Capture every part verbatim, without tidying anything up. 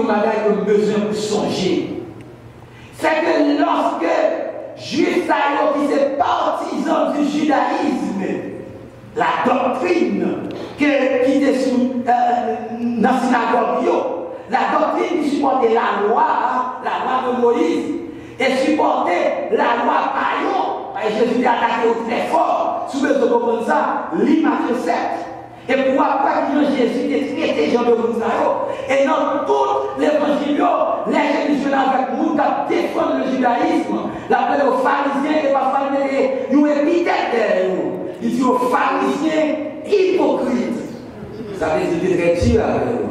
yon bagay ke m bezwen pou sonje. Se ke lòske Jwif sa yo ki se patizan di jidayizm, la doktrin ke, ki te sou, euh, nan sinagòg yo, la doktrin ki sipòte lalwa, lalwa de Moyiz, e sipòte lalwa pa yo. Paske Jezi te atake yo trè fò. Si w bezwen konprann sa, li Matye sèt. Epi w ap wè kijan Jezi te trete jan de moun sa yo. E nan tout levanjil yo, lè Jezi jwenn avèk moun k ap defann le jidayizm, l ap rele yo farizyen, e pafwa l mete yon epitèt dèyè yo. Li di yo farizyen ipokrit. Sa vle di li te trè di avè yo.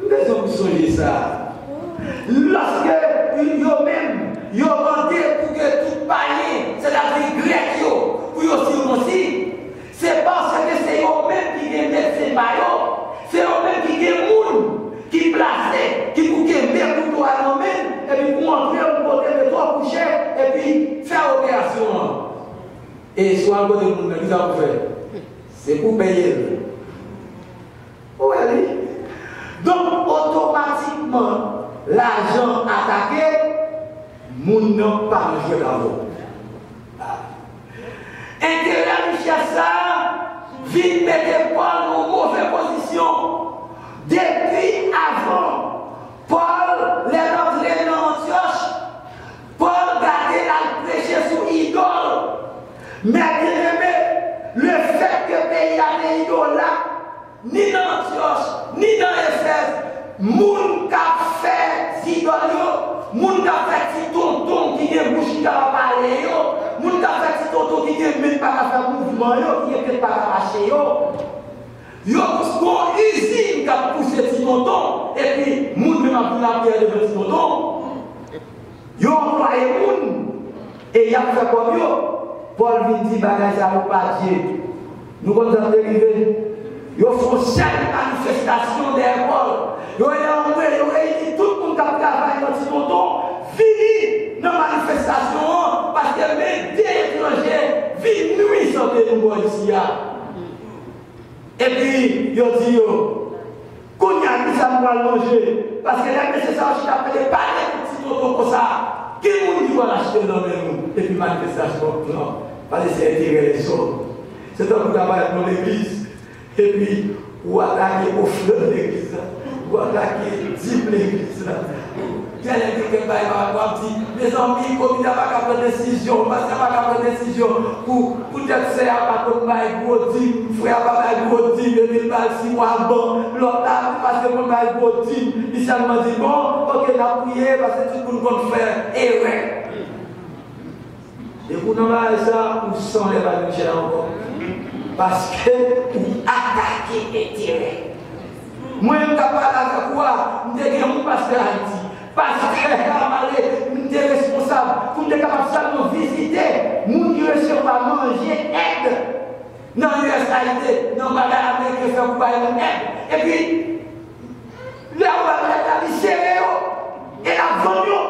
M bezwen pou sonje sa. Lòske yo menm, yo mande pou ke tout payen, sètadi grèk yo, pou yo sikonsi, se paske se yo menm ki gen medsen pa yo, se yo menm ki gen moun ki plase, ki pou kenbe kouto a nan men l, epi pou montre l kote mete w kouche, epi fè operasyon an. E si w al kote moun nan, kisa pou fè? Se pou peye l. Ou wè li? Donk, otomatikman, lajan atake, moun nan pa nan jwèt avè w. Enterè richès sa a vin mete Pòl nan yon move pozisyon. Depi avan, Pòl, lè l antre nan Antyòch, Pòl gade l al preche sou idòl. Men byeneme, lefètke peyi a te idolat, ni nan Antyòch, ni nan Efèz, moun k ap fè zidòl yo, moun k ap fè ti tonton ki gen bouch ki kapab pale yo, moun k ap fè ti tonton ki gen men k pa ka fè mouvman yo, ki gen tèt pa ka mache yo. Yo gon izin k ap pouse ti tonton, epi moun menm ap vin ap dèyè devan ti tonton. Yo anplwaye moun e y ap fè kòb yo. Pòl vin di bagay sa yo pa Dye. Nou konn sa k te rive? Yo fè yon sèl manifestasyon dèyè Pòl. Yo rele antre, yo reyini tout moun k ap travay nan ti tonton, vini nan manifestasyon an, paske men de etranje vin nwi sante nou bò isi a. Epi yo di yo, kounye a, kisa m pral manje? Paske lè mesye sa yo chita ap pale, pale pou ti tonton konsa, ki moun ki pral achte l nan men nou? Epi manifestasyon an pran, paske se enterè lèzòm. Se tankou ta parèt nan legliz, epi ou atake ofrann legliz la, ou atake dim legliz la. Genlè gen kèk bagay pa, w ap di, mezanmi, komite a pa ka pran desizyon, pastè a pa ka pran desizyon pou, poutèt sè a pa konn bay gwo dim, frè a pa bay gwo dim, epi l ba l sis mwa ban, lòt la, pastè konn bay gwo dim, li sèlman di, bon, oke, n ap priye, paske tout moun konn fè erè. Depi w nan bagay sa, ou san lè pa gen chè ankò. Paske ou atake enterè. Mwen menm k ap pale avèk ou a, m te gen yon pastè Ayiti. Pastè a male, m te responsab pou m te kapab sèlman vizite moun ki resevwa manje, èd nan U S A I D, nan bagay ameriken fè pou bay moun èd. Epi, lè yo bay èd la, li sere yo, e l ap vann yo.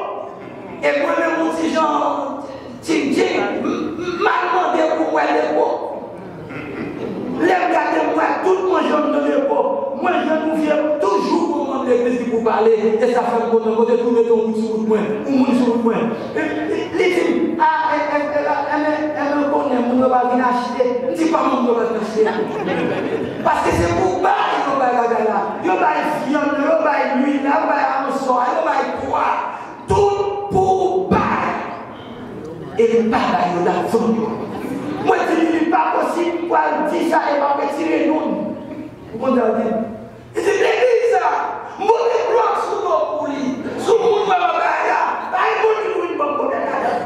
E mwen menm, yon ti jan, Ting, ting, m, m, m al mande pou m wè depo. Lè m gade, m wè tout manje m nan depo. Mwen jwenn yon vye, toujou gon manm legliz ki pou pale. E sa fè m kontan, kote tou mete yon moun sou wout mwen, yon moun sou wout mwen. Li, li, li di m, a, e, e, e, la, enben, enben, konnen moun yo pa vin achte. M di, kòman moun yo pa vin achte? Paske se pou bay yo bay bagay la. Yo bay vyann nan, yo bay lwil la, yo bay aransò a, yo bay pwa. Tout pou bay. E li pa bay yo, l ap vann yo. Mwen di li, li pa posib pou al di sa e m ap retire non l. Ou konn sa l di? Li di, legliz sa, m pote blòk sou do pou li. Si yon moun wè m ap bay la, bay moun li pou vin ban m konbyen lajan.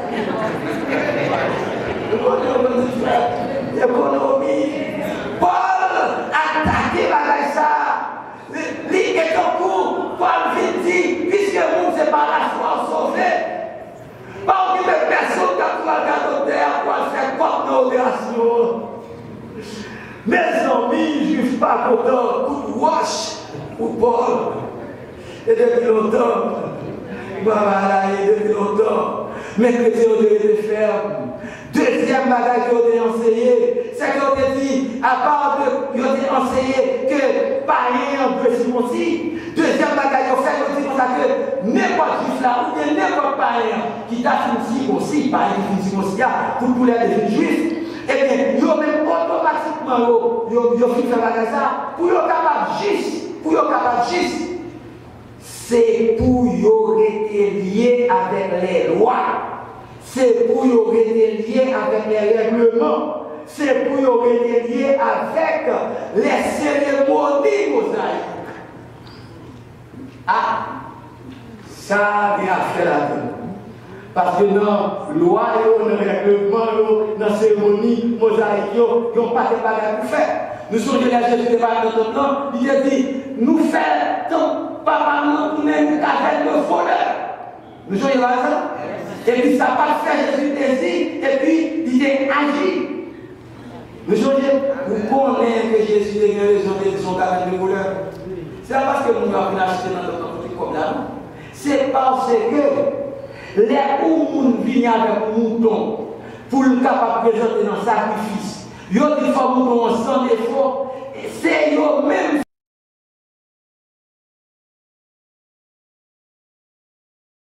Ou konnen, ou konnen, frè, ekonomi. Pòl atake bagay sa. Li, li e tankou Pòl vin di, piske moun se pa lafwa w sove, pa okipe pèsonn k ap tou al gade doktè a pou al fè kòb nan operasyon an. Mezanmi, Jwif pa kontan, kout wòch pou Pòl. E depi lontan, m pa malaye depi lontan, men kretyen yo te rete fèm. Dezyèm bagay ke yo te anseye, se ke yo te di, apa de, yo te anseye ke payen an dwe sikonsi. Dezyèm bagay yo fè, yo di konsa ke nenpòt jwif la oubyen nenpòt payen an ki ta fin sikonsi, payen ki fin sikonsi a, pou toulède vin jwif, ebyen, yo menm otomatikman yo, yo, yo fin fè bagay sa, pou yo kapab jis, pou yo kapab jis, se pou yo rete lye avèk lèlwa. Se pou yo rete lye avèk lè règleman. Se pou yo rete lye avèk lè seremoni mozayik. A, sa gen afè ladan l. Paske nan lwa yo, nan règleman yo, nan seremoni mozayik yo, yon pakèt bagay pou fè. Nou sonje lè Jezi te pale nan tanp lan, li te di, nou fè tanp Papa m nan tounen yon kavèn de vòlè. Nou sonje bagay sa? Epi sa pa t fè Jezi plezi, epi li te aji. Nou sonje, ou konnen ke Jezi te gen rezon, te di se yon kavèn de vòlè. Se pa paske moun yo ap vin achte nan tanp lan pou tout kòb la, non. Se paske lè yon moun vini avèk yon mouton pou l kapab prezante nan sakrifis, yo di fò mouton an san defo, se yo menm